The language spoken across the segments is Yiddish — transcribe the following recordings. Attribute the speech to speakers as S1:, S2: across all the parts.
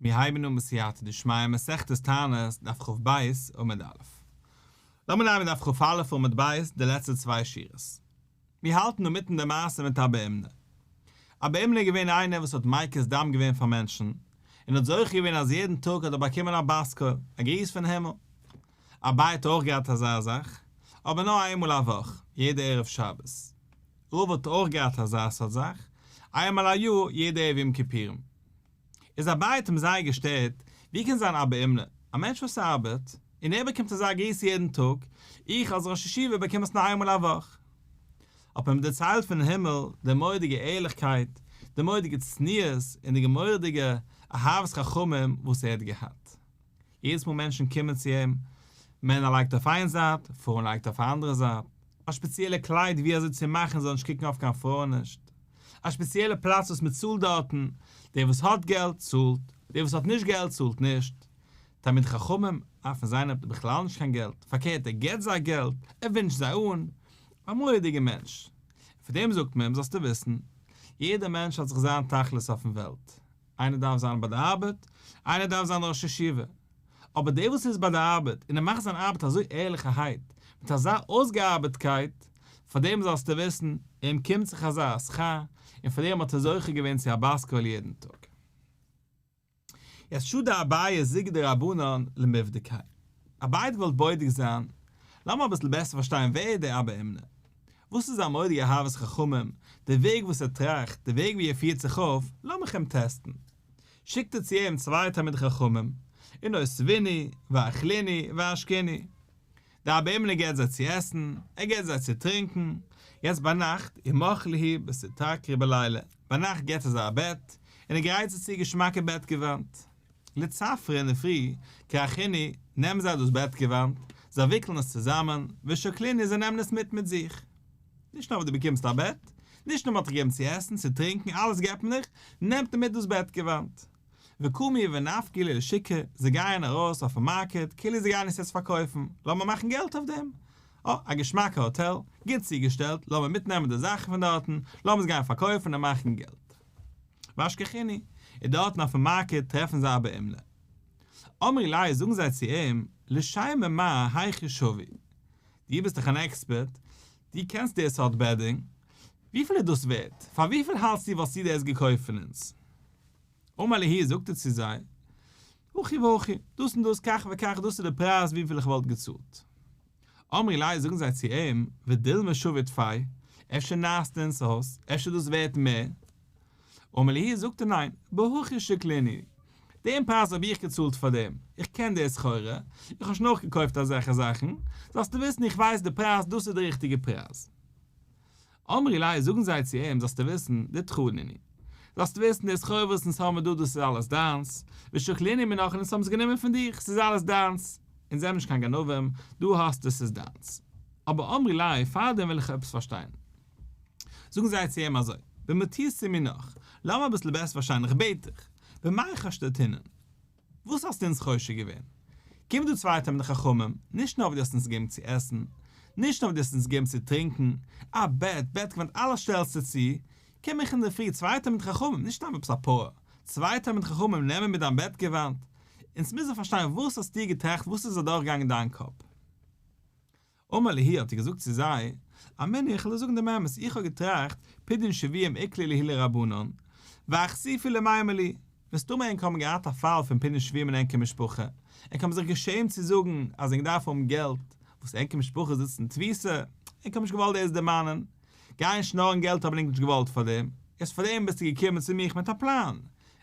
S1: מיר הייבן אן בסייעתא דשמיא מסכת תענית דף כ"ב עמוד א'. לאמיר נעמען דף כ"א עמוד ב' די לעצטע צוויי שורות. מיר האלטן אינמיטן די מעשה מיט אבא אומנא. אבא אומנא איז געווען איינער וואס האט מקיז דם געווען פאר מענטשן, און האט זוכה געווען אז יעדן טאג האט ער באקומען א בת קול, א גריס פון הימל. אביי האט אויך געהאט אזא זאך, אבער נאר איינמאל א וואך, יעדע ערב שבת. רבא האט אויך געהאט אזא סארט זאך, איינמאל א יאר, יעדע ערב יום כיפורים. איז אביי האט אים זייער געשטערט, ווי קען זיין אבא אומנא, א מענטש וואס ארבעט, און ער באקומט אזא גריס יעדן טאג, איך אלס ראש ישיבה באקום עס נאר איינמאל א וואך. האט מען אים דערציילט פון הימל די מורא'דיגע ערליכקייט, די מורא'דיגע צניעות און די מורא'דיגע אהבת חכמים וואס ער האט געהאט. יעדעס מאל מענטשן קומען צו אים, מענער לייגט אויף איין זייט, פרויען לייגט אויף א אנדערע זייט, א שפעציעלע קלייד ווי אזוי צו מאכן זאל נישט קוקן אויף קיין פרויען נישט, א שפעציעלע פלאץ וואס מען צאלט דארטן, דער וואס האט געלט צאלט, דער וואס האט נישט געלט צאלט נישט. תלמידי חכמים, אה פון זיי נעמט ער בכלל נישט קיין געלט, פארקערט ער געבט זיי געלט, ער ווינטשט זיי אן. א מורא'דיגער מענטש. און פון דעם זאגט מען אים זאלסטו וויסן, יעדער מענטש האט זיך זיין תכלית אויפן וועלט, איינער דארף זיין ביי די ארבעט, איינער דארף זיין ראש ישיבה. אבער דער וואס איז ביי די ארבעט און ער מאכט זיין ארבעט אזוי ערליכערהייט, מיט אזא אויסגעארבעטקייט, פאר דעם זאלסטו וויסן, אים קומט זיך אזא שכר, און פאר דעם האט ער זוכה געווען צו א בת קול יעדן טאג. יעצט שדי אביי זוגא דרבנן למיבדקיה. אביי האט געוואלט בודק זיין, לאמיר אביסל בעסער פארשטיין ווער איז דער אבא אומנא? וואס איז זיין מורא'דיגע אהבת חכמים, די וועג וואס ער טראכט, די וועג ווי ער פירט זיך אויף, לאמיך אים טעסטן. שיקט ער צו אים צוויי תלמידי חכמים, און אותבינהו, ואכלינהו, ואשקינהו. דער אבא אומנא געבט זיי צו עסן, ער געבט זיי צו טרינקען, יעצט ביינאכט, ומחי להו בסיטרקרי בליליא, ביינאכט געבט ער זיי א בעט, און ער גרייט זיי צו געשמאקע בעטגעוואנט. לצפרא אינדערפרי, כרכינהו, נעמען זיי דאס בעטגעוואנט, זיי וויקלן עס צוזאמען, ושקלינהו זיי נעמען עס מיט מיט זיך. נישט נאר וואס דו באקומסט א בעט, נישט נאר מען האט דיך געגעבן צו עסן, צו טרינקען, אלעס געבט מען דיך, נעמט מען מיט דאס בעטגעוואנט. וקמו ונפקי ליה לשוקא, זיי גייען ארויס אויפן מארקעט, כאילו זיי גייען עס יעצט פארקויפן, לאמיר מאכן געלט אויף דעם. אה, א געשמאקע האטעל, גוט צוגעשטעלט, לאמיר מיטנעמען די זאכן פון דארטן, לאמיר עס גיין פארקויפן און מאכן געלט. ואשכחינהו, און דארטן אויפן מארקעט טרעפן זיי אבא אומנא. אמרי ליה זאגן זיי צו אים, לישיימיה מר היכי שווי. דו ביסט דאך אן עקספערט, דו קענסט די סארט bedding, וויפיל איז דאס ווערט? פאר וויפיל האלטסטו וואלסטו דאס געקויפט פון אונז? אמר להו זאגט ער צו זיי, הכי והכי, דאס און דאס כך וכך דאס איז די פרייז וויפיל איך וואלט געצאלט. אמרי ליה זאגן זיי צו אים, ודילמא שוי טפי, אפשר נארסטו אונז אויס, אפשר דאס ווערט מער? אמר להו זאגט ער ניין, בהכי שקלינהו, דעם פרייז האב איך געצאלט פאר דעם, איך קען די סחורה, איך האב שוין אויך געקויפט אזעלכע זאכן, זאלסטו וויסן איך ווייס די פרייז, דאס איז די ריכטיגע פרייז. אמרי ליה זאגן זיי צו אים, זאלסטו וויסן, דידך נינהו, זאלסטו וויסן די סחורה וואס אונז האבן דא דאס איז אלעס דיינס, ושקלינהו מינך און אונז האבן עס גענומען פון דיך, ס'איז אלעס דיינס, אונז זעמיר נישט קיין גנבים, דא האסטו ס'איז דיינס. אבער אמרי ליה, פארדעם וויל איך עפעס פארשטיין. זאגן זיי צו אים אזוי, במטותא מינך, לאמיר אביסל בעסער פארשטיין, איך בעט דיך, במאי חשדתינן? וואס האסטו אונז חושד געווען? קומען דא צוויי תלמידי חכמים, נישט נאר וואס דו האסט אונז געגעבן צו עסן, נישט נאר וואס דו האסט אונז געגעבן צו טרינקען, א בעט, בעטגעוואנט, אלעס שטעלסטו צו, קום איך אינדערפרי צוויי תלמידי חכמים, נישט סתם עפעס א פויער, צוויי תלמידי חכמים נעמען מיט דיין בעטגעוואנט, אונז מוזן פארשטיין וואס האסטו געטראכט, וואס איז אדורכגעגאנגען דיין קאפ? אמר להו האט ער געזאגט צו זיי, אמינא איך וועל דיר זאגן דעם אמת, איך האב געטראכט, פדיון שבויים איקלע להו לרבנן, ואכסיפו למימר להו, מסתמא ענק האבן געהאט א פאל פון פדיון שבויים אין ענקער משפחה, ענק האבן זיך געשעמט צו זאגן אז ענק דארפן האבן געלט, וואס ענקער משפחה זיצט אין תפיסה, ענק האבן נישט געוואלט דאס דערמאנען, גיין שנארן געלט האבן ענק נישט געוואלט פאר דעם, איז פאר דעם ביסטו געקומען צו מיך מיט א פלאן,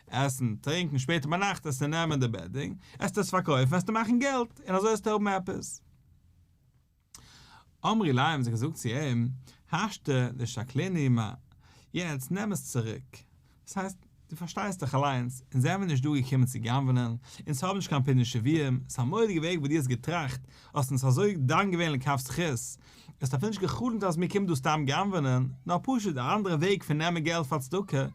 S1: עסן, טרינקן, שפעטער ביינאכט עסטו נעמען די bedding, עסטו עס פארקויפן, עסטו מאכן געלט, און אזוי עסטו האבן עפעס. אמרי ליה האבן זיי געזאגט צו אים, השתא דשקלינהו מר, יעצט נעם עס צוריק. דאס הייסט, דו פארשטייסט דאך אליינס, אונז זעמיר נישט דא געקומען צו גנב'נען, אונז האבן נישט קיין פדיון שבויים, ס'איז א מורא'דיגע וועג וואס דו האסט געטראכט, האסט אונז אזוי דן געווען לכף זכות, האסט אפילו נישט גע'חלומ'ט אז מיר קומען דא סתם גנב'נען, נאר פשוט א אנדערע וועג פון נעמען געלט פאר צדקה,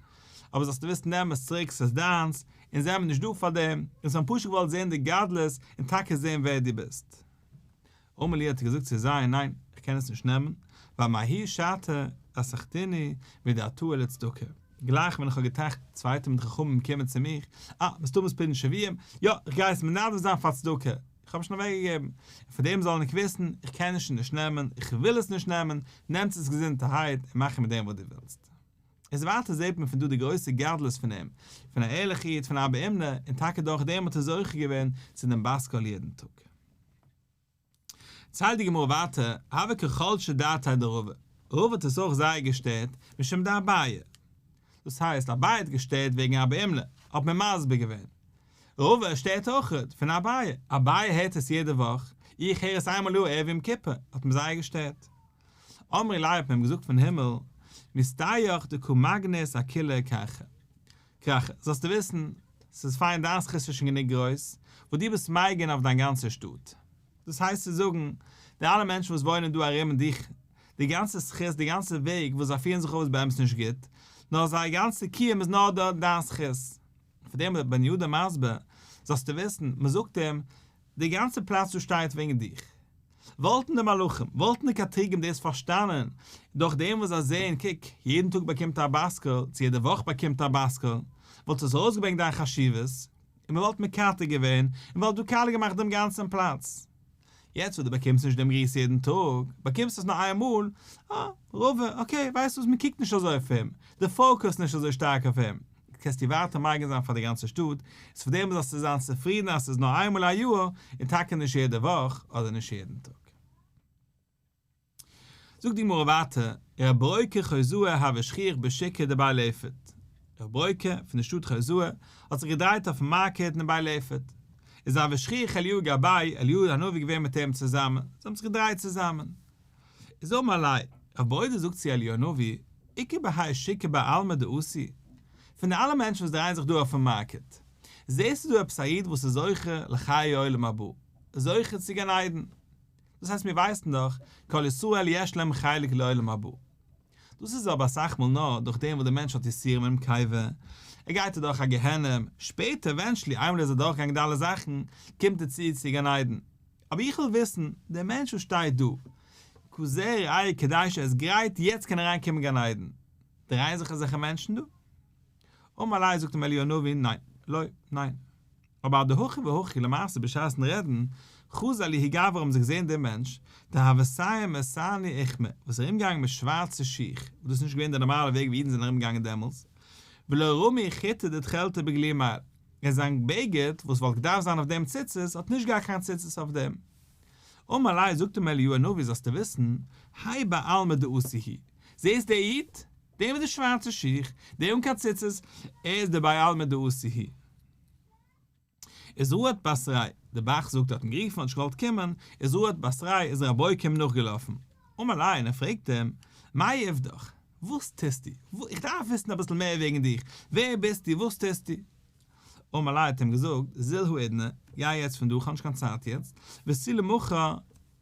S1: אבער זאלסטו וויסן נעם עס צוריק ס'איז דיינס, אונז זעמיר נישט דא פאר דעם, אונז האבן פשוט געוואלט זען די גדלות און טאקע זען ווער דו ביסט. אמר להו האט ער געזאגט צו זיי, ניין, איך קען עס נישט נעמען, ווייל מההיא שעתא אסכתינהו מדעתאי לצדקה. גלייך ווען איך האב געטראכט צוויי תלמידי חכמים קומען צו מיך, אה, מסתמא איז פדיון שבויים, יא, איך גיי עס מנדב זיין פאר צדקה, איך האב שוין אוועקגעגעבן, און פון דעם זאל ענק וויסן, איך קען עס נישט נעמען, איך וויל עס נישט נעמען, נעמטס עס געזונטערהייט און מאך מיט דעם וואס דו ווילסט. איז ווייטער זעט מען פון דא די גרויסע גדלות פון אים, פון א ערליכע איד, פון אבא אומנא, און טאקע דורך דעם האט ער זוכה געווען צו דעם בת קול יעדן טאג. ציילט די גמרא ווייטער, הוה קא חלשא דעתיה דרבא, רבא האט עס אויך זייער געשטערט, משום דאביי. דאס הייסט, אביי האט געשטערט וועגן אבא אומנא, האט מען מסביר געווען. רבא שטערט אויך פון אביי, אביי הערט עס יעדע וואך, איך הער עס איינמאל א יאר ערב יום כיפור, האט אים זייער געשטערט. אמרי ליה האט מען אים געזאגט פון הימל, מסתייך דקא מגנית אכוליה כרכא. כרכא, זאלסטו וויסן, ס'איז פיין דיין זכות איז שוין גענוג גרויס, וואס דו ביסט מגין אויף דיין גאנצע שטאט. דאס הייסט צו זאגן, די אלע מענטשן וואס וואוינען דא ארום און דיך, די גאנצע זכות, די גאנצע וועג וואס זיי פירן זיך אויף איז באמת נישט גוט, נאר זייער גאנצע קיום איז נאר דורך דיין זכות. פאר דעם איז בן יהוידע מסביר, זאלסטו וויסן, מען זאגט אים, די גאנצע פלאץ דא שטייט וועגן דיך. וואלטן די מלאכים, וואלטן די קטרוגים דאס פארשטאנען, דורך דעם וואס זיי זעען, קוק, יעדן טאג באקומט ער א בת קול, צו יעדע וואך באקומט ער א בת קול, וואלט עס ארויסגעברענגט דיין חשיבות, און מען וואלט מקטרג געווען, און וואלט דא קאליע געמאכט דעם גאנצן פלאץ. יעצט וואס דו באקומסט נישט דעם גריס יעדן טאג, באקומסט עס נאר איין מאל, אה, רבא, okay, ווייסט וואס, מען קוקט נישט אזוי אויף אים, די focus נישט אזוי שטארק אויף אים, קענסטו ווייטער מגין זיין פאר די גאנצע שטאט, איז פאר דעם זאלסטו זיין צופרידן אז ס'איז נאר איינמאל א יאר, און טאקע נישט יעדע וואך, אדער נישט יעדן טאג. זאגט די גמרא ווייטער, ר' ברוקא חוזאה הוה שכיח בשוקא דבי לפת, ר' ברוקא פון די שטאט חוזאה האט זיך געדרייט אויפן market אין בי לפת, איז הוה שכיח אליהו גביה, אליהו הנביא געווען מיט אים צוזאמען, זיי האבן זיך געדרייט צוזאמען. איז אמר ליה, ר' ברוקא זאגט צו אליהו הנביא, איכא בהאי שוקא בעלמא דאתי, פון די אלע מענטשן וואס דרייען זיך דא אויפן market, זעסטו דא עפעס א איד וואס איז זוכה לחיי עולם הבא, זוכה צו גן עדן? דאס הייסט מיר ווייסן דאך, כל ישראל יש להם חלק לעולם הבא. דאס איז אבער אסאך מאל נאר דורך דעם וואס דער מענטש האט יסורים אינעם קבר, ער גייט אדורך א גיהנום, שפעטער eventually איינמאל ער איז אדורכגעגאנגען די אלע זאכן, קומט ער צו צו גן עדן. אבער איך וויל וויסן, דער מענטש וואס שטייט דא, כזה ראה קדש ער איז גרייט יעצט קען אריין קומען גן עדן, דרייען זיך אזעלכע מענטשן דא? אמר ליה זאגט אים אליהו הנביא ניין, לא, ניין. אבער אדהכי והכי למעשה בשעת'ן רעדן, חזו להו גברא האבן זיי געזען דעם מענטש, דהוה סיים אסהני אוכמא, וואס איז ארומגעגאנגען מיט שווארצע שיך, וואס דאס איז נישט געווען די נארמאלע וועג ווי אידן זענען ארומגעגאנגען דעמאלס, ולא רמי חוטא דתכלתא בגלימיה, און זיין בגד וואס וואלט געדארפט זיין אויף דעם ציצית האט נישט געהאט קיין ציצית אויף דעם. אמר ליה זאגט אים אליהו הנביא זאלסטו וויסן, האי בעלמא דאתי הוא, זעסט דער איד? דער מיט די שווארצע שיך, דער אן קיין ציצית, ער איז דער בעלמא דאתי הוא. איז רהט בתריה, דער ב"ח זאגט ער האט אים גערופן האט נישט געוואלט קומען, איז רהט בתריה איז ר' ברוקא אים נאכגעלאפן, אמר ליה און ער פרעגט אים, מאי עובדך? וואס טוסטו? איך דארף וויסן אביסל מער וועגן דיך, ווער ביסטו? וואס טוסטו? אמר ליה האט אים געזאגט, זיל האידנא, גיי יעצט פון דא, איך האב נישט קיין צייט יעצט, ותו למחר,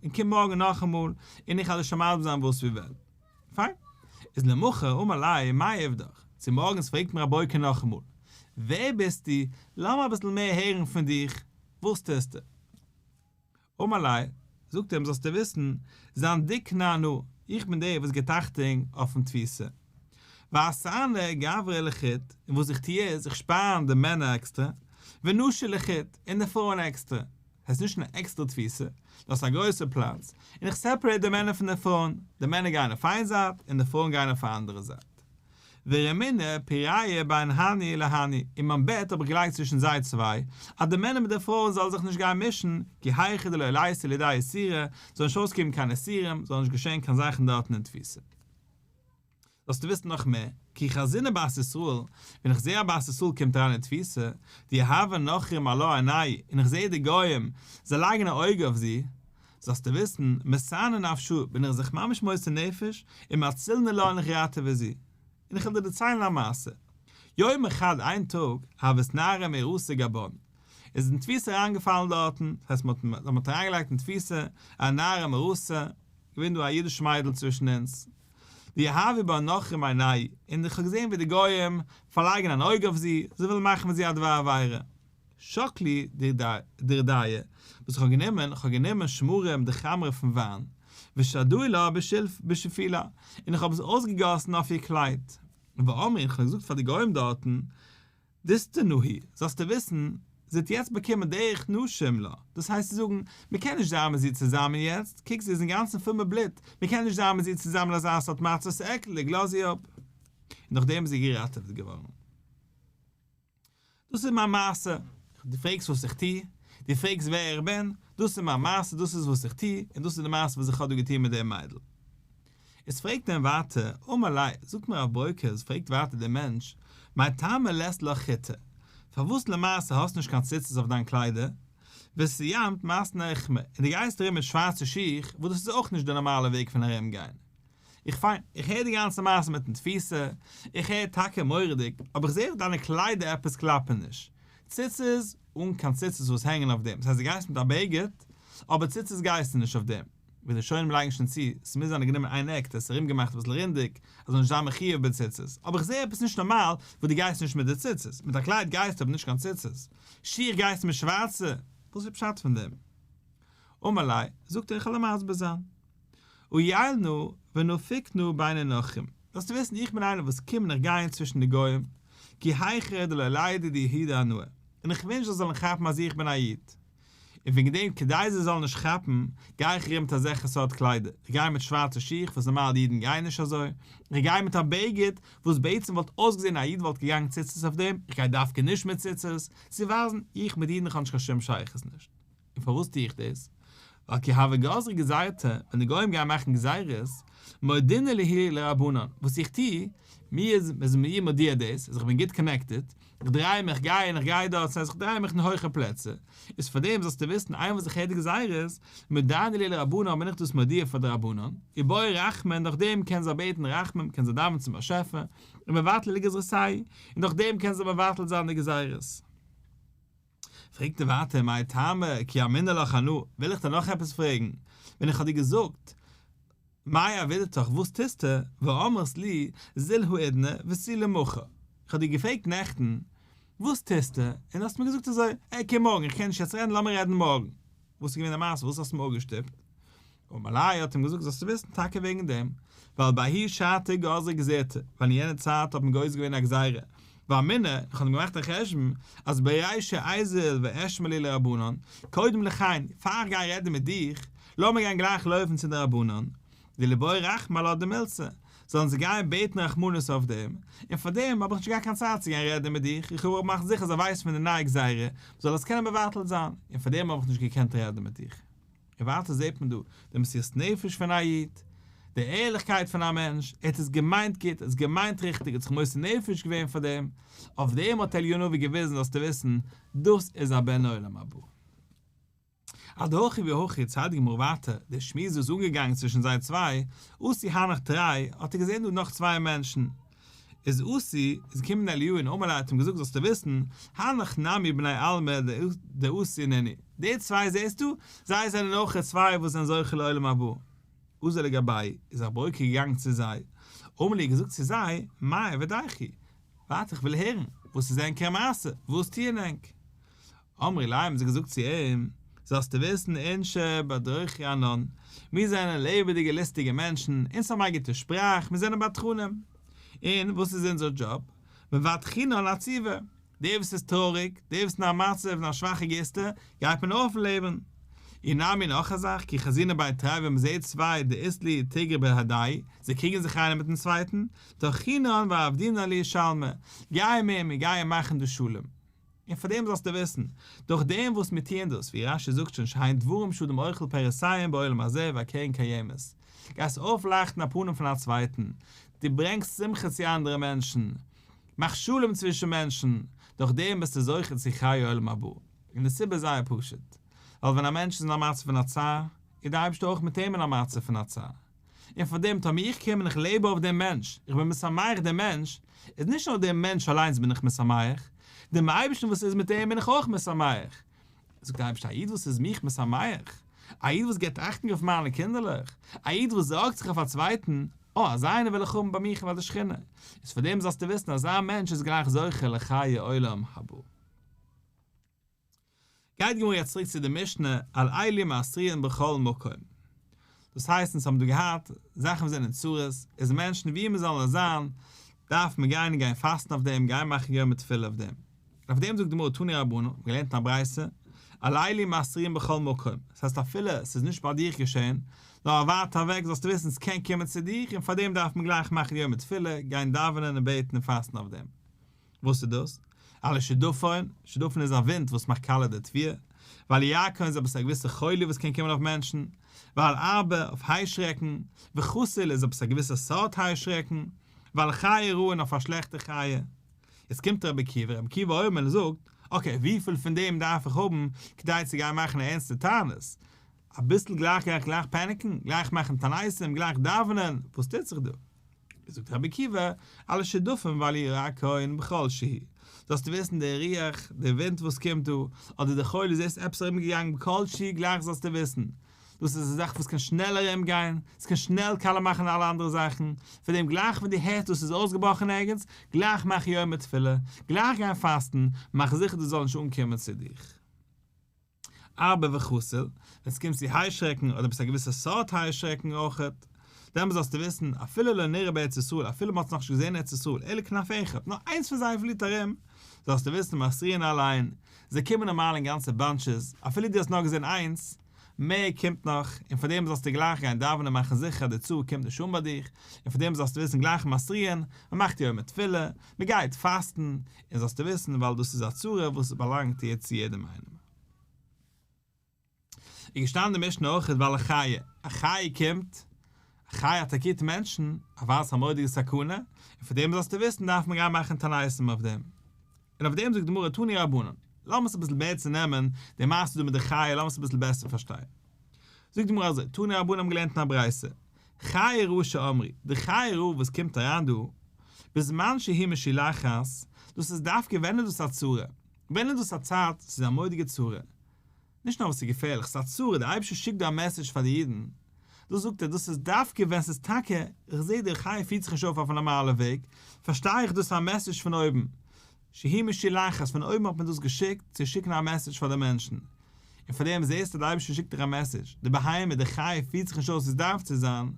S1: און קום מארגן נאכאמאל, און איך וועל דיר שוין מסביר זיין וואס ווי ווען. פיין. איז למחר אמר ליה, מאי עובדך? צומארגנס פרעגט אים ר' ברוקא נאכאמאל, ווער ביסטו? לאמיר אביסל מער הערן פון דיך, וואס טוסטו? אמר ליה, זאגט ער אים, זאלסטו וויסן, זנדוקנא אנא, איך בין דער וואס גיט אכטונג אויפן תפיסה. ואסרנא גברי לחוד, און וואס איך טו איז, איך שפאן די מענער עקסטער, ונשי לחוד, און די פרויען עקסטער. עס איז נישט אן עקסטערע תפיסה, נאר עס איז א גרויסע פלאץ, און איך separate די מענער פון די פרויען, די מענער גייען אויף איין זייט און די פרויען גייען אויף א אנדערע זייט. ורמינא פיריא בין הני להני, און מיין בעט האב איך געלייגט צווישן זיי צוויי, אז די מענער מיט די פרויען זאלן זיך נישט גיין מישן, כי היכי דלא ליתו לידי איסורא, זאל נישט אויסקומען קיין איסורים, זאל נישט געשען קיין זאכן דארטן אין תפיסה. זאלסטו וויסן נאך מער, כי חזינא בת ישראל, ווען איך זע א בת ישראל קומט אריין אין תפיסה, דיהבו נכרים עלה עינייהו, און איך זע די גוים, זיי לייגן א אויג אויף זי, זאלסטו וויסן, מסרנא נפשאי, בין איך זיך ממש מוסר נפש, ומצילנא לה און איך ראטעווע זי. און איך וועל דיר דערציילן א מעשה. יומא חד איין טאג, הוות נערה מעירתא גבן, איז אין תפיסה אריינגעפאלן דארטן, דאס הייסט מען האט אריינגעלייגט אין תפיסה א נערה מעירתא, געווען דא א אידיש מיידל צווישן אונז, דיהבו בה נכרים עינייהו, און איך האב געזען ווי די גוים פארלייגן אן אויג אויף זי, זיי ווילן מאכן מיט זי א דבר עבירה. שקלי דורדיא, וואס איך האב גענומען, איך האב גענומען שמרים דחמרא פון וויין, ושדאי לה בשיפולה, און איך האב עס אויסגעגאסן אויף איר קלייד. ואמרי, איך האב געזאגט פאר די גוים דארטן, דיסתנא היא, זאלסטו וויסן, זי האט יעצט באקומען דרך נשים לה, דאס הייסט צו זאגן, מען קען נישט זיין מיט זי צוזאמען יעצט, קוק זי איז אינגאנצן פול מיט בלוט, מען קען נישט זיין מיט זי צוזאמען אין אזא סארט מצב, ס'איז עקלדיג, לאז זי אפ. און נאכדעם איז זי געראטעוועט געווארן. דאס איז מיין מעשה, דו פרעגסט וואס איך טו, דו פרעגסט ווער איך בין, דאס איז מיין מעשה, דאס איז וואס איך טו, און דאס איז די מעשה וואס איך האב דא געטון מיט דעם מיידל. איז פרעגט ער אים ווייטער, אמר ליה, זאגט מיר רב ברוקא, פרעגט ווייטער דער מענטש, מאי טעמא לית לך חוטי, פארוואס למעשה האסטו נישט קיין ציצית אויף דיין קליידער, וסיימת מתני אוכמי, און דו גייסט ארום מיט שווארצע שיך, וואס דאס איז אויך נישט די נארמאלע וועג פון ארום גיין. איך פיין, איך הער די גאנצע מעשה מיטן תפיסה, איך הער טאקע מורא'דיג, אבער איך זעה אויף דיינע קליידער עפעס קלאפן נישט. ציצית, אן קיין ציצית וואס הענגען אויף דעם, דאס הייסט דו גייסט מיט א בגד, אבער ציצית גייסטו נישט אויף דעם. ווי די ראשונים לייגן שוין צו, ס'מוז זיין גענומען איין עק, עס ארום געמאכט אביסל רונדיג, אז זאל נישט זיין מחיוב בציצית, אבער איך זעה עפעס נישט נארמאל וואס דו גייסט נישט מיט די ציצית, מיט א קלייד גייסטו אבער נישט קיין ציצית, שיך גייסטו מיט שווארצע, וואס איז פשט פון דעם? אמר ליה, זאגט ער איך וועל דיר מסביר זיין. עיילנא ונפיקנא ביני נכרים, זאלסטו וויסן איך בין איינער וואס קום און איך גיי צווישן די גוים, כי היכי דלא לידעו דיהודי אנא, און איך וויל נישט זיי זאלן כאפן אז איך בין א איד, און וועגן דעם כדי זיי זאלן נישט כאפן, גיי איך ארום מיט אזעלכע סארט קליידער, איך גיי מיט שווארצע שיך וואס נארמאל די אידן גייען נישט אזוי, איך גיי מיט א בגד וואס בעצם וואלט אויסגעזען א איד וואלט געגאנגען ציצית אויף דעם, איך גיי דווקא נישט מיט ציצית, צו ווייזן איך מיט אידן איך האב נישט קיין שום שייכות נישט. און פארוואס טו איך דאס? ווייל כי הוו גזרי גזירתא, ווען די גוים גייען מאכן גזירות, מודעינא להו לרבנן, וואס איך טו, מיר איז מ'איז מיר מודיע דאס, אז איך בין גוט connected, איך דריי מיך, גיי און איך גיי דארט, ס'הייסט איך דריי מיך אין הויכע פלעצער, איז פאר דעם זאלסטו וויסן איינמאל וואס איך הער די גזירות, מודעינא להו לרבנן בין איך דאס מודיע פאר די רבנן, ובעו רחמי דורך דעם קענען זיי בעטן רחמים, קענען זיי דאווענען צום באשעפער, ומבטלי לגזרתייהו, און דורך דעם קענען זיי מבטל זיין די גזירות. פרעגט ער ווייטער מאי טעמא כי אמינא לך אנא, וויל איך דיר נאך עפעס פרעגן, ווען איך האב דיר געזאגט מאי עבידתך וואס טוסטו, ואמרת לי זיל האידנא ותו למחר, איך האב דיר געפרעגט נעכטן וואס טוסטו, און האסט מיר געזאגט אזוי, אה קום מארגן איך קען נישט יעצט רעדן לאמיר רעדן מארגן, וואס איז געווען די מעשה וואס האסטו מיר אפגעשטופט? אמר ליה האט אים געזאגט זאלסטו וויסן טאקע וועגן דעם, ווייל בההיא שעתא גזרי גזירתא, ווייל אין יענע צייט האט מען גוזר געווען א גזירה, ואמינא, איך האב געמאכט א חשבון, אז ברישא איזיל ואשמע להו לרבנן, קודם לכן, פאר איך גיי רעדן מיט דיך, לאמיר גיין גלייך לויפן צו די רבנן, דליבעו רחמי עלה דמילתא, זאלן זיי גייען בעטן רחמנות אויף דעם, און פאר דעם האב איך נישט געהאט קיין צייט צו גיין רעדן מיט דיך, איך האב געמאכט זיכער זיי ווייסן פון די נייע גזירה, מ'זאל עס קענען מבטל זיין, און פאר דעם האב איך נישט געקענט רעדן מיט דיך. און ווייטער זעט מען דא די מסירות נפש פון א איד, די ערליכקייט פון א מענטש, ער האט עס געמיינט גוט, ער האט עס געמיינט ריכטיג, ער האט זיך מוסר נפש געווען פאר דעם, אויף דעם האט אליהו הנביא געוויזן זאלסטו וויסן, דאס איז א בן עולם הבא. אדהכי והכי ציילט די גמרא ווייטער, די שמועס וואס איז אנגעגאנגען צווישן זיי צוויי, אתו הנך תרי, האט ער געזען דא נאך צוויי מענטשן, איז אתו, איז געקומען אליהו און אמר ליה האט אים געזאגט זאלסטו וויסן, הנך נמי בני עלמא דאתו נינהו, די צוויי זעסטו, זיי זענען אויך צוויי וואס זענען זוכה לעולם הבא. אזל לגבייהו, איז רב ברוקא געגאנגען צו זיי, אמר להו געזאגט צו זיי, מאי עבידייכו, ווארט איך וויל הערן, וואס איז ענקער מעשה, וואס טוען ענק? אמרי ליה האבן זיי געזאגט צו אים, זאלסטו וויסן אינשי בדרוחי אנן, מיר זענען לעבעדיגע לוסטיגע מענטשן, אונז האבן א גוטע שפראך, מיר זענען בדחנים. און וואס איז אונזער דזשאב? מבדחינן עציבי, דער וואס איז טרויעריג, דער וואס איז אין א מצב אין א שוואכע גיסטע, גייט מען אויפלעבן. אי נמי נאך א זאך, כי חזינן בי תרי ווען מען זעט צוויי דאית להו תיגרא בהדייהו, זיי קריגן זיך איינער מיטן צווייטן, דחינן ועבדינן להו שלמא, גייען מיר און מיר גייען מאכן דא שלום. און פאר דעם זאלסטו וויסן, דורך דעם וואס מיר טוען דאס, ווי רש"י זאגט שוין שהן דברים שאדם אוכל פירותיהם בעולם הזה והקרן קיימת, גייסט אויפלייכטן א פנים פון א צווייטן, דו ברענגסט שמחה צו אנדערע מענטשן, מאכסט שלום צווישן מענטשן, דורך דעם ביסטו זוכה צו חיי עולם הבא. און די סיבה איז זייער פשוט, ווייל ווען א מענטש איז אין א מצב פון א צער, איז דער אייבערשטער אויך מיט אים אין א מצב פון א צער. און פאר דעם טאמער איך קום און איך לעב אויף דעם מענטש, איך בין משמח דעם מענטש, איז נישט נאר דעם מענטש אליינס בין איך משמח, דעם אייבערשטן וואס איז מיט אים בין איך אויך משמח. זאגט דער אייבערשטער, א איד וואס איז מיך משמח, א איד וואס געבט אכטונג אויף מיינע קינדערלעך, א איד וואס זארגט זיך אויף א צווייטן, אה, אזא איינער וויל איך האבן ביי מיך און ביי די שכינה. איז פאר דעם זאלסטו וויסן, אזא מענטש איז גלייך זוכה לחיי עולם הבא. גייט די גמרא יעצט צוריק צו די משנה על אלו מתריעין בכל מקום, דאס הייסט אונז האבן דא געהאט זאכן וואס זענען צרות, איז מענטשן ווי מען זאל נאר זיין, דארף מען גיין און גיין פאסטן אויף דעם, גיין מאכן יומי תפילה אויף דעם. אויף דעם זאגט די גמרא תנו רבנן, מ'האט געלערנט אין א ברייתא, על אלו מתריעין בכל מקום, דאס הייסט אפילו עס איז נישט ביי דיך געשען, נאר ווייט אוועק זאלסטו וויסן עס קען קומען צו דיך און פאר דעם דארף מען גלייך מאכן יומי תפילה, גיין דאווענען און בעטן און פאסטן אויף דעם. וואס איז דאס? על השדפון, שדפון איז א ווינט וואס מאכט קאלע די תבואה, ועל הירקון איז עפעס א געוויסע חולי וואס קען קומען אויף מענטשן, ועל ארבה, אויף היישרעקן, וחתיל איז עפעס א געוויסע סארט היישרעקן, ועל חיה רעה און אויף א שלעכטע חיה. יעצט קומט רבי עקיבא, רבי עקיבא אומר און זאגט, okay, וויפיל פון דעם דארף איך האבן כדי צו גיין מאכן א ערנסטע תענית? אביסל גלייך גיי איך גלייך panic ן, גלייך מאכן תעניתים, גלייך דאווענען, וואס טוט זיך דא? זאגט רבי עקיבא, על השדפון ועל הירקון בכל שהוא, זאלסטו וויסן די רוח, די ווינט וואס קומט דא, אדער די חולי זעסט עפעס ארום געגאנגען בכל שהוא גלייך זאלסטו וויסן, דאס איז א זאך וואס קען שנעל ארום גיין, עס קען שנעל קאלע מאכן אלע אנדערע זאכן, פאר דעם גלייך ווען דו הערסט דאס איז אויסגעבראכן ערגעץ, גלייך מאך יומי תפילה, גלייך גיין פאסטן, מאך זיכער דאס זאל נישט אנקומען צו דיך. ארבה וחתיל, ווען ס'קומט צו היישרעקן אדער עפעס א געוויסע סארט היישרעקן אויכעט, דעמאלט זאלסטו וויסן, אפילו לא נראה בארץ ישראל, אפילו מ'האט עס נאכנישט געזען אין ארץ ישראל, אלא כנף אחד, נאר איינס פון זיי פליט ארום, זאלסטו וויסן מתריעין עליהן, זיי קומען נארמאל אין גאנצע bunches, אפילו דו האסט נאר געזען איינס, מער קומט נאך, און פאר דעם זאלסטו גלייך גיין דאווענען מאכן זיכער אז די צרה קומט נישט אן ביי דיך, און פאר דעם זאלסטו וויסן גלייך מתריעין, מ'מאכט יומי תפילה, מ'גייט פאסטן, און זאלסטו וויסן ווייל דאס איז א צרה וואס באלאנגט יעצט צו יעדעם איינעם. איז געשטאנען די משנה אויך ועל החיה, א חיה קומט, א חיה אטאקירט מענטשן, אוודאי איז א מורא'דיגע סכנה, און פאר דעם זאלסטו וויסן דארף מען גיין מאכן תעניתים אויף דעם. און אויף דעם זאגט די גמרא תנו רבנן, לאמיר עס אביסל בעסער נעמען, די מעשה דא מיט די חיה, לאמיר עס אביסל בעסער פארשטיין. זאגט די גמרא אזוי, תנו רבנן האבן געלערנט אין א ברייתא, חיה רעה שאמרו, די חיה רעה וואס קומט אריין דא, בזמן שהיא משולחת, דאס איז דווקא ווען איז דאס א צרה, ווען איז דאס א צייט, ס'איז א מורא'דיגע צרה, נישט נאר וואס ס'איז געפערליך, ס'איז א צרה, דער אייבערשטער שיקט דא א message פאר די אידן, דאס זאגט ער, דאס איז דווקא ווען ס'איז טאקע, איך זע די חיה פירט זיך נישט אויף אויף א נארמאלע וועג, פארשטיי איך דאס איז א message פון אויבן, שהיא משולחת, פון אויבן האט מען דאס געשיקט צו שיקן א message פאר די מענטשן, און פאר דעם זעסטו די אייבערשטער שיקט דיך א message, די בהמה, די חיה פירט זיך נישט אויס ווי עס דארף צו זיין,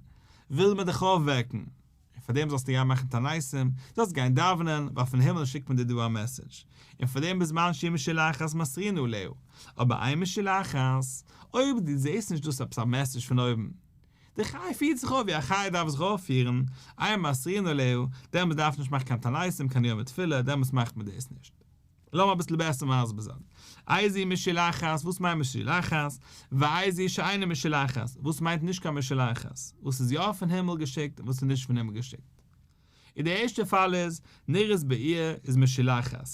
S1: וויל מען דיך אויפוועקן, און פאר דעם זאלסטו גיין מאכן תעניתים, זאלסט גיין דאווענען, ווייל פון הימל שיקט מען דיר דא א message, און פאר דעם בזמן שהיא משולחת מתריעין עליה, אבער אין משולחת, אויב דו זעסט נישט דאס עפעס א message פון אויבן, די חיה פירט זיך אויף ווי א חיה דארף זיך אויפפירן, אין מתריעין עליה, דעמאלטס דארף מען נישט מאכן קיין תעניתים, קיין יומי תפילה, דעמאלטס מאכט מען דאס נישט. לאמיר אביסל בעסער מסביר זיין. איזו משולחת, וואס מיינט משולחת? ואיזו שאינה משולחת, וואס מיינט נישט קיין משולחת? וואס איז יא פון הימל געשיקט און וואס איז נישט פון הימל געשיקט? און די ערשטע פאל איז, נראית בעיר איז משולחת.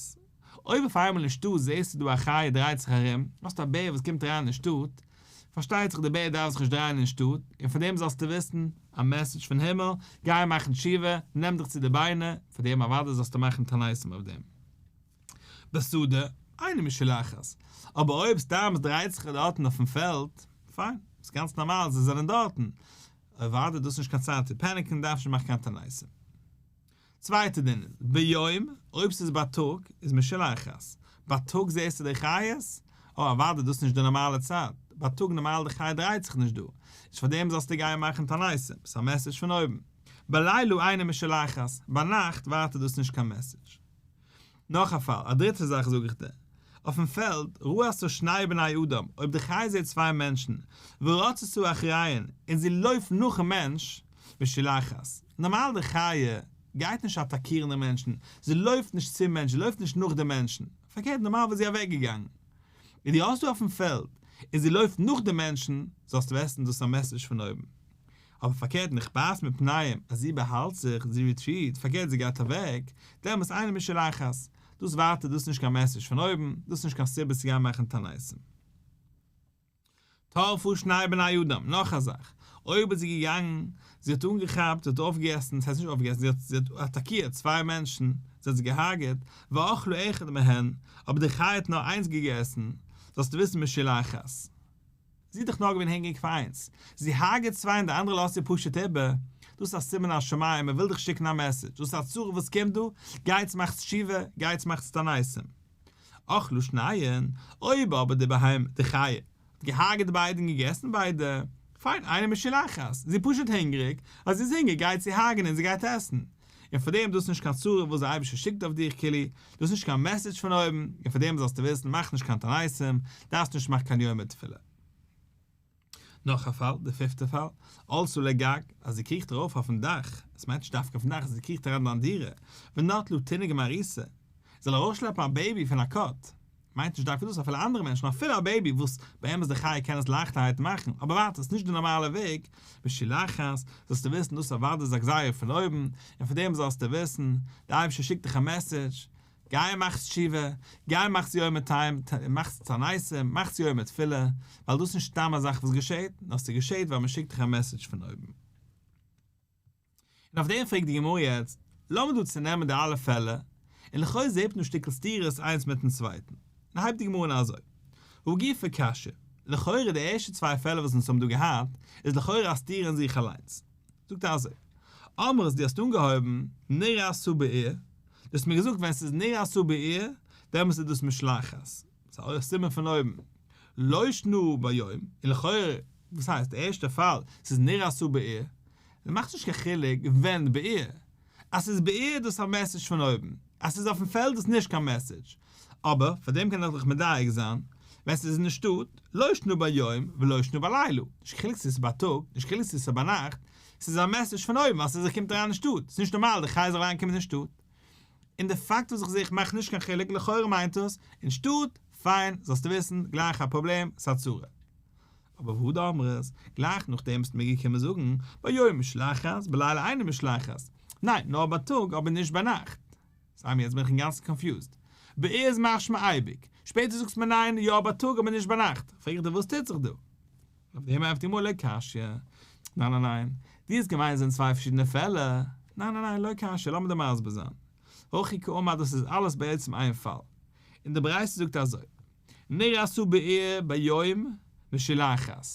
S1: אויב אויף איינמאל אין שטאט זעסטו דא א חיה דרייט זיך ארום, האסטו א בער וואס קומט אריין אין שטאט, פארשטייט זיך די בער דארף זיך נישט דרייען אין שטאט, און פאר דעם זאלסטו וויסן, א message פון הימל, גיי מאכן תשובה, נעם דיך צו די ביינער, פאר דעם אוודאי זאלסטו מאכן תעניתים אויף דעם. בשדה, אינה משולחת. אבער אויב סתם עס דרייט זיך דארטן אויפן פעלד, פיין, איז גאנץ נארמאל, זיי זענען דארטן. אוודאי דאס איז נישט קיין צייט צו panic ן, דארף נישט מאכן קיין תעניתים. צווייטע דין איז, ביום, אויב ס'איז בייטאג, איז משולחת. בייטאג זעסטו די חיות? אה, אוודאי, דאס איז נישט די נארמאלע צייט. בייטאג נארמאל די חיה דרייט זיך נישט דא. איז פארדעם זאלסטו גיין מאכן תעניתים. ס'איז א message פון אויבן. בלילה אינה משולחת. ביינאכט ווייטער דאס נישט קיין message. נאך א פאל, א דריטע זאך זאג איך דיר. אויפן פעלד, ראתה שני בני אדם, אויב די חיה זעט צוויי מענטשן, ורצתה אחריהן, און זי לויפט נאכן מענטש, משולחת. נארמאל די חיה גייט נישט אטאקירן די מענטשן, זי לויפט נישט צום מענטש, זי לויפט נישט נאך די מענטשן. פארקערט נארמאל וואלט זי אוועקגעגאנגען. און דו האסט דא אויפן פעלד, און זי לויפט נאך די מענטשן, זאלסטו וויסן דאס איז א message פון אויבן. אבער פארקערט נחבאת מפניהם, אז זי באהאלט זיך, זי retreat, פארקערט זי גייט אוועק, דעמאלס אינה משולחת. דאס ווייטער דאס איז נישט קיין message פון אויבן, דאס איז נישט קיין סיבה צו גיין מאכן תעניתים. טרפה שני בני אדם, נאך א זאך, אויב איז זי געגאנגען, זי האט אנגעכאפט, זי האט אויפגעגעסן, ס'הייסט נישט אויפגעגעסן, זי האט זי האט אטאקירט צוויי מענטשן, זי האט זיי געהארגעט, ואכלה אחד מהן, אבער די חיה האט נאר איינס געגעסן, זאלסטו וויסן משולחת. זי איז דאך נאר געווען הונגעריג פאר איינס, זי הרג'עט צוויי און די אנדערע לאזט זי פשוט איבער, דאס איז א סימן השמים, מען וויל דיך שיקן א message, דאס איז א צרה וואס קומט דא, גייטס מאכטס תשובה, גייטס מאכטס תעניתים. אכלה שניהן, אויב אבער די בהמה, די חיה, האט געהארגעט ביידע און געגעסן ביידע, פיין, אינה משולחת, זי איז פשוט הונגעריג, אז זי איז הונגעריג גייט זי הרג'נען און זי גייט עסן. און פאר דעם דאס איז נישט קיין צרה וואס דער אייבערשטער שיקט אויף דיך כאילו, דאס איז נישט קיין מעסעדזש פון אויבן, און פאר דעם זאלסטו וויסן מאך נישט קיין תעניתים, דארפסט נישט מאכן קיין יומי תפילה. נאך א פאל, די פיפטע פאל, עלתה לגג, אז זי קריכט ארויף אויפן דאך, עס מיינט נישט דווקא אויפן דאך, זי קריכט אריין אין דיין דירה, ונטלה תינוק מעריסה, זאל ארויסשלעפן א בעיבי פון א קאט, מיינט נישט דווקא דאס, אפילו אנדערע מענטשן, אפילו א בעיבי, וואס באמת די חיה קען עס לייכטערהייט מאכן, אבער ווייטער, עס איז נישט די נארמאלע וועג, משולחת, זאלסטו וויסן דאס אוודאי איז א גזירה פון אויבן, און פון דעם זאלסטו וויסן, דער אייבערשטער שיקט דיך א מעסעדזש, גיי מאכסט תשובה, גיי מאכסט יומי טיים, מאכסט תעניתים, מאכסט יומי תפילה, ווייל דאס איז נישט סתם א זאך וואס געשעט, נאר ס'געשעט ווייל מ'שיקט דיך א מעסעדזש פון אויבן. און אויף דעם פרעגט די גמרא יעצט, לאמיר דא צונעמען די אלע פעלער, און לכאו' זעט מען דא שטיקל סתירות איינס מיטן צווייטן. און הייבט די גמרא אן אזוי, הא גופא קשיא, לכאורה די ערשטע צוויי פעלער וואס אונז האבן דא געהאט, איז לכאורה א סתירה אין זיך אליינס. זאגט ער אזוי, אמרת דו האסט אנגעהויבן נראתה בעיר, דו האסט מיר געזאגט ווען ס'איז נראתה בעיר, דעמאלטס איז דאס משולחת, ס'איז א סימן פון אויבן, לא שנא ביום, און לכאורה, וואס הייסט, די ערשטע פאל, ס'איז נראתה בעיר, מאכט נישט קיין חילוק ווען בעיר, אז ס'איז בעיר איז דאס א מעסעדזש פון אויבן, אז ס'איז אויפן פעלד איז נישט קיין מעסעדזש. אבער פאר דעם קען איך דיך מדייק זיין, ווען ס'איז אין שטאט, לא שנא ביום ולא שנא בלילה, נישט קיין חילוק צו ס'איז בייטאג, נישט קיין חילוק צו ס'איז ביינאכט, ס'איז א מעסעדזש פון אויבן ווייל ס'איז ער קומט אריין אין שטאט, ס'איז נישט נארמאל די חיה זאל אריינקומען אין שטאט. און די פאקט וואס איך זע איך מאך נישט קיין חילוק לכאורה מיינט עס, אין שטאט, פיין, זאלסטו וויסן, גלייך א פראבלעם, ס'א צרה. אבער והדר אמרת, גלייך נאכדעם ביסטו מיר געקומען זאגן, ביום משולחת, בלילה אינה משולחת. ניין, נאר בייטאג אבער נישט ביינאכט. סאו יעצט בין איך אינגאנצן קאנפיוזד. בעיר איז משמע אייביג. שפעטער זאגסטו מיר ניין, יא בייטאג אבער נישט ביינאכט. פרעג איך דיר וואס טוט זיך דא? אויף דעם ענטפערט די גמרא לא קשיא. ניין ניין ניין. דו האסט געמיינט עס זענען צוויי פארשידענע פעלער. ניין ניין ניין, לא קשיא, לאמיר דיר מסביר זיין. הכי קאמר דאס איז אלעס בעצם איין פאל. און די ברייתא זאגט אזוי. נראתה בעיר ביום משולחת.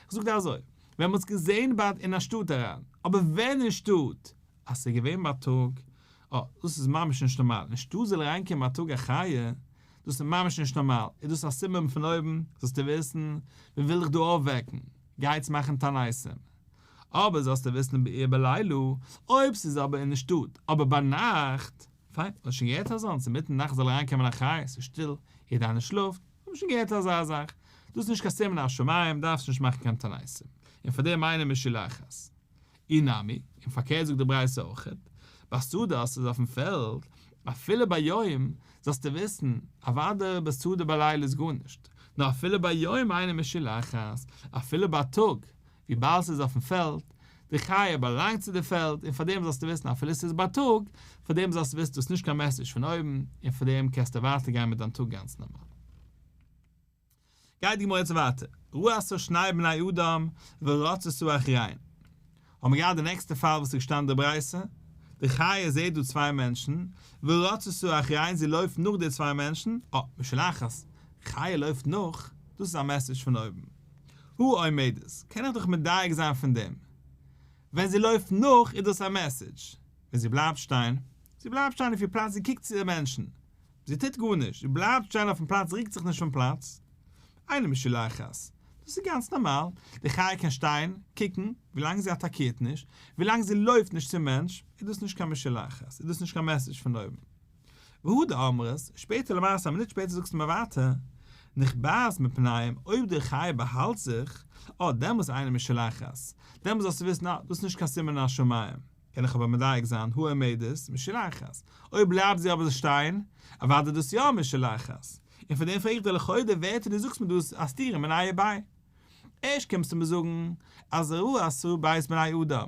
S1: כ'זאג דיר אזוי, ווען מ'האט עס געזען ביי אין א שטאט אריין, אבער ווען אין שטאט? אז ס'איז געווען בייטאג, אה, דאס איז ממש נישט נארמאל, אין שטאט זאל אריינקומען בייטאג א חיה, דאס איז ממש נישט נארמאל, איז דאס א סימן פון אויבן, זאלסטו וויסן, מ'וויל דיך דא אויפוועקן, גייטס מאכן תעניתים. אבער זאלסטו וויסן בעיר בלילה, אויב ס'איז אבער אין די שטאט, אבער ביינאכט, פיין, האסט שוין געהערט אזאנס, אינמיטן נאכט זאל אריינקומען א חיה, ס'איז שטיל, יעדער איינער שלאפט, האב שוין געהערט אזא זאך, דאס איז נישט קיין סימן השמים, דארפסט נישט מאכן קיין תעניתים, און פאר דעם אינה משולחת. אי נמי, און פארקערט זאגט די ברייתא אויכעט, בשדה אז ס'איז אויפן פעלד, אפילו ביום, זאלסטו וויסן, אוודאי בשדה בלילה איז גארנישט, נאר אפילו ביום אינה משולחת, אפילו בייטאג, וויבאלד ס'איז אויפן פעלד, די חיה באלאנגט צו די פעלד, און פארדעם זאלסטו וויסן אפילו ס'איז בייטאג, פארדעם זאלסטו וויסן דאס איז נישט קיין מעסעדזש פון אויבן, און פארדעם קענסטו ווייטער גיין מיט דיין טאג גאנץ נארמאל. גייט די גמרא יעצט ווייטער, ראתה שני בני אדם ורצתה אחריהן. האבן מיר געהאט די נעקסטע פאל וואס איז געשטאנען אין די ברייתא, די חיה זעט דא צוויי מענטשן, ורצתה אחריהן זי לויפט נאך די צוויי מענטשן, אה, משולחת, חיה לויפט נאך, דאס איז א מעסעדזש פון אויבן. הא עומדת, קען איך דאך מדייק זיין פון דעם. ווען זי לויפט נאך איז דאס א מעסעדזש. ווען זי בלייבט שטיין, זי בלייבט שטיין אויף איר פלאץ זי קוקט צו די מענטשן. זי טוט גארנישט, זי בלייבט שטיין אויפן פלאץ רוקט זיך נישט פון פלאץ. אינה משולחת. דאס איז גאנץ נארמאל. די חיה קען שטיין, קוקן, ווילאנג זי אטאקירט נישט, ווילאנג זי לויפט נישט צום מענטש, איז דאס נישט קיין משולחת, איז דאס נישט קיין מעסעדזש פון אויבן. והדר אמרת, שפעטער למעשה א מינוט שפעטער זאגסטו מיר ווייטער, נחבאת מפניהם, אויב די חיה באהאלט זיך, אה, דעמאלס אינה משולחת, דעמאלס זאלסטו וויסן אה, דאס איז נישט קיין סימן השמים, קען איך אבער מדייק זיין, הא עומדת, משולחת, אויב בלייבט זי אבער שטיין, אוודאי דאס יא משולחת, און פון דעם פרעג איך דיר לכאו' די ווערטער דו זאגסט מיר דא איז א סתירה מיניה וביה. ערשט קומסטו מיר זאגן אז ראתה ב' בני אדם,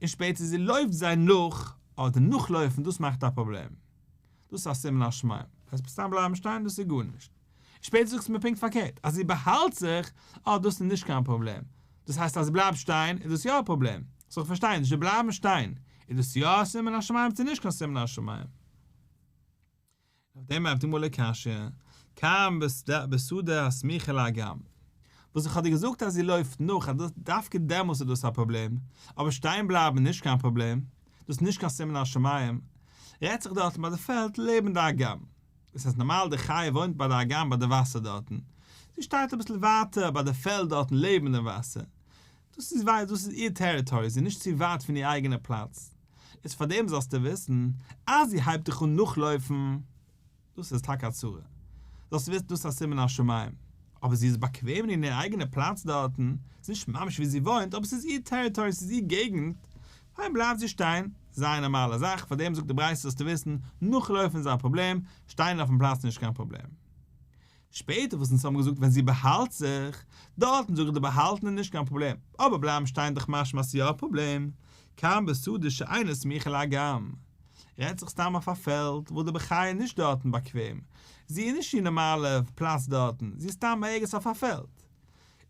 S1: און שפעטער זי לויפט זיי נאך, אדער נאכלויפן דאס מאכט א פראבלעם. דאס איז א סימן השמים. אז סתם בלייבן שטיין דאס איז גארנישט. שפעטער זאגסטו מיר פונקט פארקערט, אז זי באהאלט זיך, אה דאס איז נישט קיין פראבלעם. דאס הייסט אז זי בלייבט שטיין איז דאס יא א פראבלעם. סאו איך פארשטיי נישט, די בלייבן שטיין, איז דאס יא א סימן השמים צו נישט קיין סימן השמים? אויף דעם ענטפערט די גמרא לא קשיא, כאן בשדה הסמוכה לאגם. וואס איך האב דיר געזאגט אז זי לויפט נאך אז דאס דווקא דעמאלס איז דאס א פראבלעם, אבער שטיין בלייבן איז נישט קיין פראבלעם, דאס איז נישט קיין סימן השמים, רעדט זיך דארטן ביי די פעלד לעבן די אגם. דאס הייסט נארמאל די חיה וואוינט ביי די אגם ביי די וואסער דארטן, זי שטייט אביסל ווייטער ביי די פעלד דארטן לעבן דעם וואסער, דאס איז ווייט דאס איז איר טעריטארי, זי איז נישט צו ווייט פון איר אייגענע פלאץ. איז פארדעם זאלסטו וויסן אז זי הייבט דיך אן נאכלויפן, דאס איז טאקע א צרה, זאלסטו וויסן דאס איז א סימן מן השמים, אבער זי איז באקוועם אין איר אייגענע פלאץ דארטן, ס'איז נישט ממש ווי זי וואוינט אבער ס'איז איר טעריטארי ס'איז איר געגנט, פיין בלייבט זי שטיין, זייער נארמאלע זאך, פארדעם זאגט די ברייתא זאלסטו וויסן, נאכלויפן איז א פראבלעם, שטיין אויפן פלאץ איז נישט קיין פראבלעם. שפעטער וואס אונז האבן געזאגט ווען זי באהאלט זיך, דארטן זאג איך די באהאלטן איז נישט קיין פראבלעם, אבער בלייבן שטיין דאך משמע אז ס'איז יא א פראבלעם, כאן בשדה שאינה סמוכה לאגם. רעדט זיך סתם אויף א פעלד וואס די חיה איז נישט דארטן באקוועם, זי איז נישט איר נארמאלע פלאץ דארטן, זי איז סתם ערגעץ אויף א פעלד.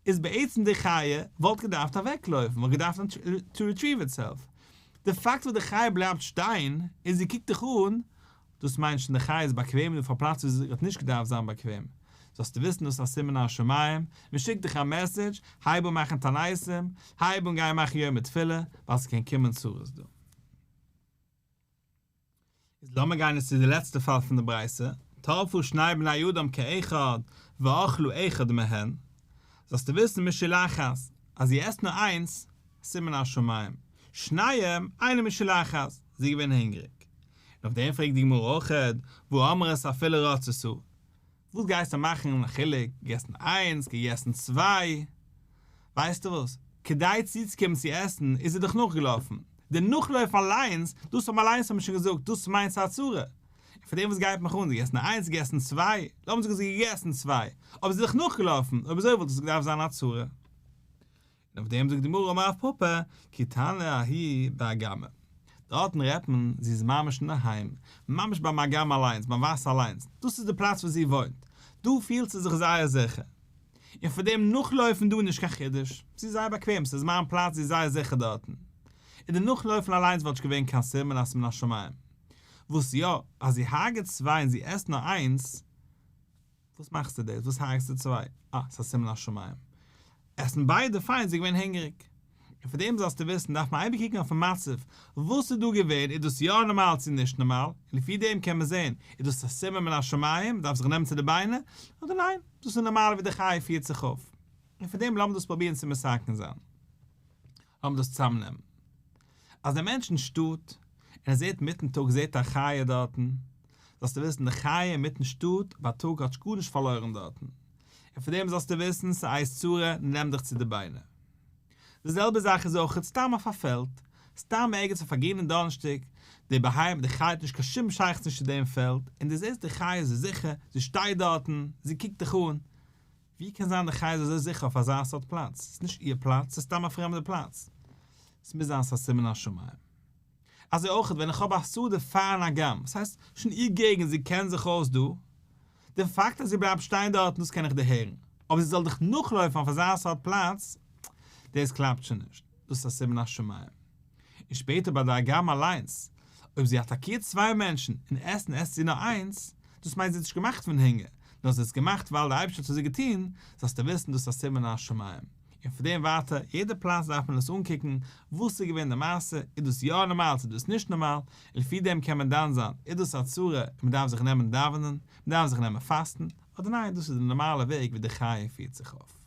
S1: איז בעצם די חיה וואלט געדארפט אוועקלויפן, וואלט געדארפט to retrieve itself. די פאקט וואס די חיה בלייבט שטיין און זי קוקט דיך אן, דאס מיינט שוין די חיה איז באקוועם אויף א פלאץ וואו זי האט נישט געדארפט זיין באקוועם. זאלסטו וויסן דאס איז א סימן השמים, מען שיקט דיך א מעסעדזש, הייב אן מאכן תעניתים, הייב אן גיין מאכן יומי תפילה, ווייל ס'קען קומען צרות דא. איז לאמיר גיין יעצט צו די לעצטע פאל פון די ברייתא, טרפה שני בני אדם כאחד ואכלה אחד מהן, זאלסטו וויסן משולחת, אז זי עסט נאר איינס, סימן השמים, שניהם אינה משולחת, זי איז געווען הונגעריג. און אויף דעם פרעגט די גמרא אויכעט, והא אמרת אפילו רצתה, וואס גייסטו מאכן א חילוק, געגעסן איינס, געגעסן צוויי, ווייסטו וואס, כדי צוצוקומען צו עסן איז זי דאך נאכגעלאפן, די נאכלויפן אליינס, דאס האבן אליינס האט מען שוין געזאגט, דאס מיינט ס'איז א צרה, און פאר דעם וואס גייט מיך אן, געגעסן איינס, געגעסן צוויי, לאמיר זאגן זי האט געגעסן צוויי, אבער זי איז דאך נאכגעלאפן, אויב אזוי וואלט עס געדארפט זיין א צרה. און אויף דעם זאגט די גמרא אמר רב פפא כי תנא ההיא באגמא, דארטן רעדט מען זי איז ממש אינדערהיים, ממש ביים אגם אליינס, ביים וואסער אליינס, דאס איז די פלאץ וואו זי וואוינט, דא פילט זי זיך זייער זיכער, און פאר דעם נאכלויפן דא איז נישט קיין חידוש, זי איז זייער באקוועם, ס'איז מיין פלאץ, זי איז זייער זיכער דארטן, און די נאכלויפן אליינס וואלט נישט געווען קיין סימן אז ס'איז מן השמים. וואס יא, אז זי הרג'עט צוויי און זי עסט נאר איינס, וואס מאכסטו דאס? וואס הרג'סטו צוויי? אה, ס'איז א סימן השמים. עסן ביידע, פיין, זי איז געווען הונגעריג. און פאר דעם זאלסטו וויסן דארף מען אייביג קוקן אויפן מצב, וואס איז דא געווען, איז דאס יא נארמאל צו נישט נארמאל, און לפי דעם קען מען זען, איז דאס א סימן מן השמים, מ'דארף זיך נעמען צו די ביינער, אדער ניין, דאס איז נארמאל ווי די חיה פירט זיך אויף. און פאר דעם לאמיר דאס פרובירן צו מתקן זיין. לאמיר דאס צוזאמנעמען. אז דער מענטש אין שטאט, און ער זעט מיטן טאג זעט א חיה דארטן, זאלסטו וויסן די חיה אינמיטן שטאט בייטאג האט גארנישט פארלוירן דארטן, און פאר דעם זאלסטו וויסן ס'איז עת צרה נעם דיך צו די ביינער. די זעלבע זאך איז אויך סתם אויף א פעלד, סתם ערגעץ אויף א גרינעם דאנערשטאג, די בהמה, די חיה האט נישט קיין שום שייכות נישט צו דעם פעלד, און דו זעסט די חיה איז זיכער, זי שטייט דארטן, זי קוקט דיך אן, ווי קען זיין די חיה איז אזוי זיכער אויף אזא סארט פלאץ? ס'איז נישט איר פלאץ, ס'איז סתם א פרעמדע פלאץ. ס'מוז זיין ס'איז א סימן השמים. אזוי אויך ווען איך האב א שדה פארן אגם, ס'הייסט שוין איר געגנט, זי קען זיך אויס דא, די פאקט אז זי בלייבט שטיין דארטן דאס קען איך דערהערן, אבער זי זאל דיך נאכלויפן אויף אזא סארט פלאץ, דאס קלאפט שוין נישט, דאס איז א סימן השמים. און שפעטער ביי די אגם אליינס, אויב זי אטאקירט צוויי מענטשן און עסן עסט זי נאר איינס, דאס מיינט זי האט נישט געמאכט פון הונגער, נאר זי האט עס געמאכט ווייל דער אייבערשטער האט אזוי געטון, זאלסטו וויסן דאס איז א סימן השמים. און פון דעם ווייטער, יעדע פלאץ דארף מען עס אנקוקן, וואס איז געווען די מעשה, איז דאס יא נארמאל צו דאס נישט נארמאל, און לפי דעם קען מען דן זיין, איז דאס א צרה און מען דארף זיך נעמען דאווענען, מען דארף זיך נעמען פאסטן, אדער ניין דאס איז די נארמאלע וועג ווי די חיה פירט זיך אויף.